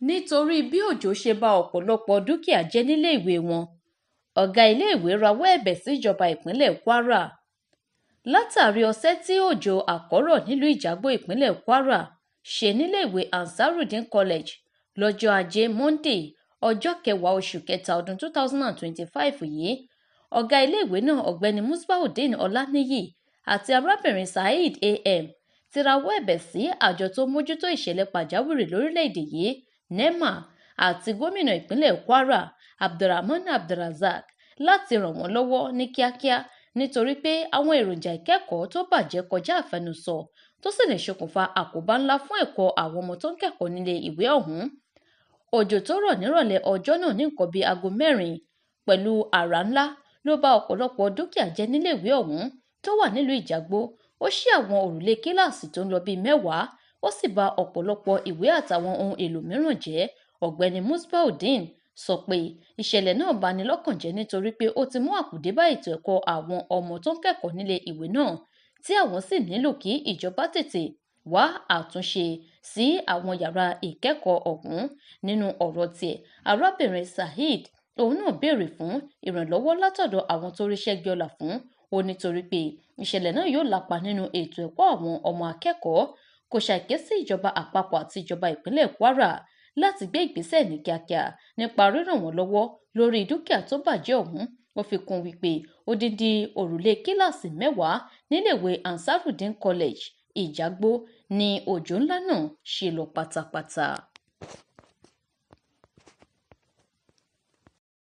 Nítorí bí òjò ṣe ba ọ̀pọ̀lọpọ̀ dúkìá jẹ́ níléèwé wọn, ọ̀gá iléèwé rawọ́ ẹ̀bẹ̀ síjọba ìpínlẹ̀ Kwara. Látàrí ọṣẹ́ tí òjò àkọ́rọ̀ nílùú Ìjàgbó, ìpínlẹ̀ Kwara ṣe níléèwé Ansarudeen College lọ́jọ́ Ajé Monde, ọjọ́ 10 oṣù kẹta ọdún 2025 yìí, ọ̀gá iléèwé náà, Ọ̀gbẹ́ni Musbaudeen Ọláníyì, àti arábìnrin Saheed A.M. ti rawọ́ ẹ̀bẹ̀ sí àjọ tó ń mójútó ìṣẹ̀lẹ̀ pàjáwìrì lórílẹ̀-èdè yìí, NEMA, àti gómìnà ìpínlẹ̀ Kwara, Abdulrahman Abdulrazaq, láti ràn wọ́n lọ́wọ́ ní kíákíá nítorí pé àwọn èròjà ìkẹ́kọ̀ọ́ tó bàjẹ́ kọjá àfẹnusọ, tó sì lè ṣokùnfà àkóbá ńlá fún ẹ̀kọ́ àwọn ọmọ tó ń kẹ́kọ̀ọ́ nílé ìwé ọ̀hún. Òjò tó rọ̀ nírọ̀lẹ́ ọjọ́ náà ní nǹkan bíi aago 4 pẹ̀lú àrá ńlá ló ba ọ̀pọ̀lọpọ̀ dúkìá jẹ́ níléèwé ọ̀hún tó wà nílùú Ìjàgbó. Ó ṣí àwọn òrùlé kíláàsì tó ń lọ bíi 10, ó sì ba ọ̀pọ̀lọpọ̀ ìwé àtàwọn ohun èlò mìíràn jẹ́. Ọ̀gbẹ́ni Musbaudeen sọ pé ìṣẹ̀lẹ̀ náà bani lọ́kàn jẹ́ nítorí pé ó ti mú àkùdé bá ètò ẹ̀kọ́ àwọn ọmọ tó ń kẹ́kọ̀ọ́ nílé ìwé náà, tí àwọn sì nílò kí ìjọba tètè wá àtúnṣe sí àwọn yàrá ìkẹ́kọ̀ọ́ ọ̀hún. Nínú ọ̀rọ̀ tiẹ̀, arábìnrin Saheed òun náà béèrè fún ìrànlọ́wọ́ látọ̀dọ̀ àwọn tó ríṣẹ́ gbé ọlá fún ó, nítorí pé ìṣẹ̀lẹ̀ náà yóò lapa nínú ètò ẹ̀kọ́ àwọn ọmọ akẹ́kọ̀ọ́. Kò ṣàì ké sí ìjọba àpapọ̀ àti ìjọba ìpínlẹ̀ Kwara láti gbé ìgbésẹ̀ ní kíákíá nípa ríràn wọ́n lọ́wọ́ lórí dúkìá tó bàjẹ́ ọ̀hún. Ó fi kún wípé odindi òrùlé kíláàsì 10 níléèwé Ansarudeen College, Ìjàgbó ní òjò ńlá náà ṣe lọ pátápátá.